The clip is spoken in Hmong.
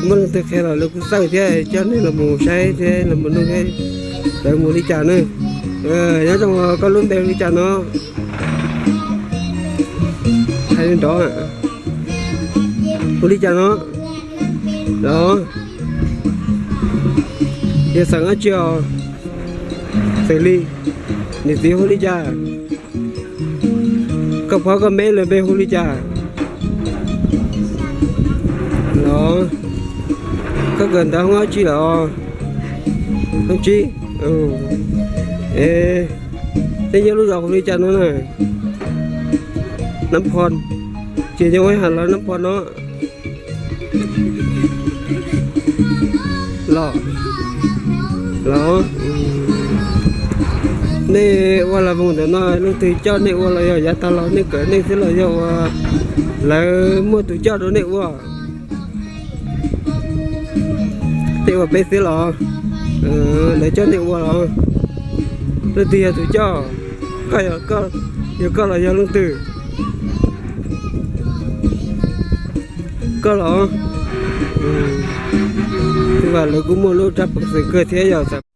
Muaj leej twg qhia los lawv kuj xawj thiab, coj nej los mus saib thiab los mus nug thiab, lawv mus li cas ne. Nyob zoo, koj lub npe hu li cas no? Hais li nrov, hu li cas no? Los, yog xeem dab tsi os? Xeem li. Niam txiv hu li cas? Koj phob koj meb lawv npe hu li cas? Los, koj kawm ntawv hoob dab tsi lawm? Hoob tsib. Es nej nyob lub zos hu li cas no na? Nab Phoo. Ces yog ua hais los Nab Phoo no. Los, los, nej ua las voos ntawm no leej twg coj nej ua los yog yav tag los nej kawm nej xwb los yog ua lawv muaj tus coj rau nej ua? Nej ua peb xwb los? Lawv coj nej ua los? Leej twg yog tus coj? Koj, yog koj los yog leej twg? Koj los? Twb vas lawv kuj muaj lub rab peev xwm kawg thiab yog txawm